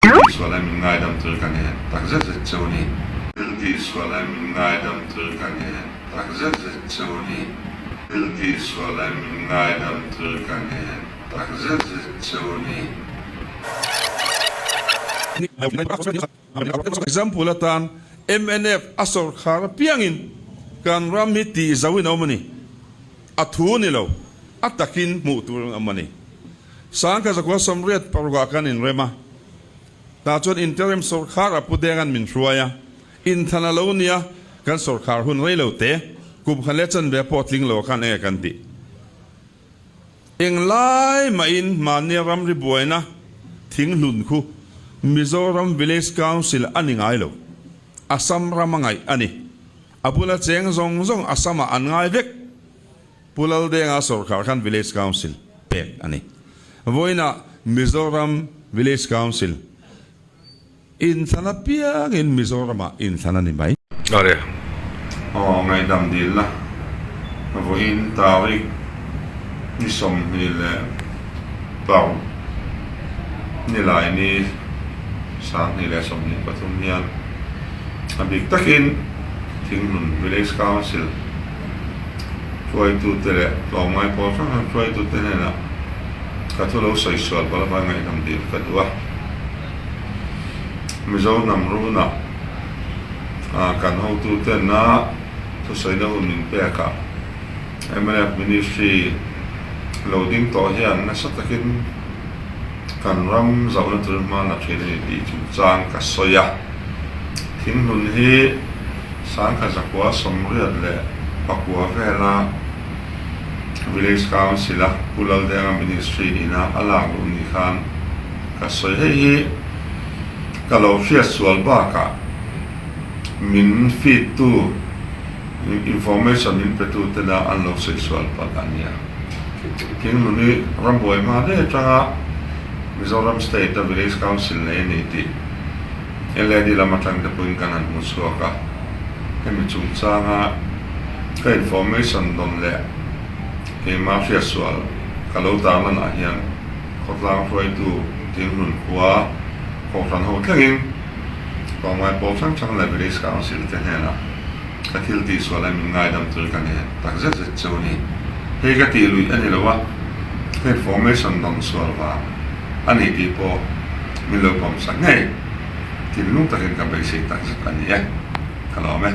Tihsual ai min ngaidam tur ka ni tak zet zet cheu ni. Tihsual ai min ngaidam tur ka ni tak zet zet cheu ni. Tihsual ai min ngaidam tur ka ni tak zet zet cheu ni. Example atan mnf a sawrkhar apiangin kan ram hi tih zauhin a awm a ni. A thu ni lo, a takin hmuh tur an awm a ni. Sangkha zakua 86 ah kan inrem a, tah chuan interim sawrkhar a Pu Denga'n min hruai a, inthan a lo nia, kan sawrkhar hun rei lo te, kum khan leh chanve pawh tling lo khan enge kan tih. Englai mahin mahnia ramri buaina thinghlun khu Mizoram Village Council a ni ngai lo, Assam ram a ngaih a ni. A bula cheng zawng zawng Assam-ah an ngai vek. Pu Laldenga sawrkhar khan Village Council pek a ni. Vawiinah Mizoram Village Council inthlan apiangin Mizoramah inthlan a ni mai. Are. Aw ngaihdam dilna vawiin tarik ni 26 Nilaini 2023 hian a bik takin Thinghlun Village Council hruaitute leh tlawmngai pawl hrang hrang hruaitute hnenah ka thu lo sawi sual palh avang ngaihdam dil ka duh a. Mizo hnam runah kan hotutena thusawina hun min pekah mnf Ministry lo ding tawh hian nasa takin kan ram zauhna turin hma la thin a ni tih chungchang ka sawi a. Thinghlun hi 1989 vela Village Council a Pu Laldenga Ministry ina a lak luh ni khan ka sawi. Hei hi ka lo hriat sual bakah min feed tu information min pe tu tena an lo sawi sual palh a nia. Thinghlun hi rambuai hma daih atanga Mizoram State a Village Council nei a ni tih LAD lam atang te pawhin kan han hmu chhuak a, hemi chungchanga ka information dawn leh keimah hriatsual ka lo tarlanah hian khawtlang hruaitu Tinhlun khua Kohhran ho thlengin tlawmngai pawl hrang hrang leh Village Council te hnenah ka thil tihsual ai min ngaidam tur ka ni tak zet zet cheu a ni. Hei ka tih luih a ni lo a, ka information dawn sual vang a ni tih pawh min lo pawmsak ngei. Thinlung takin ka beisei tak zet a ni e. Ka lawm e.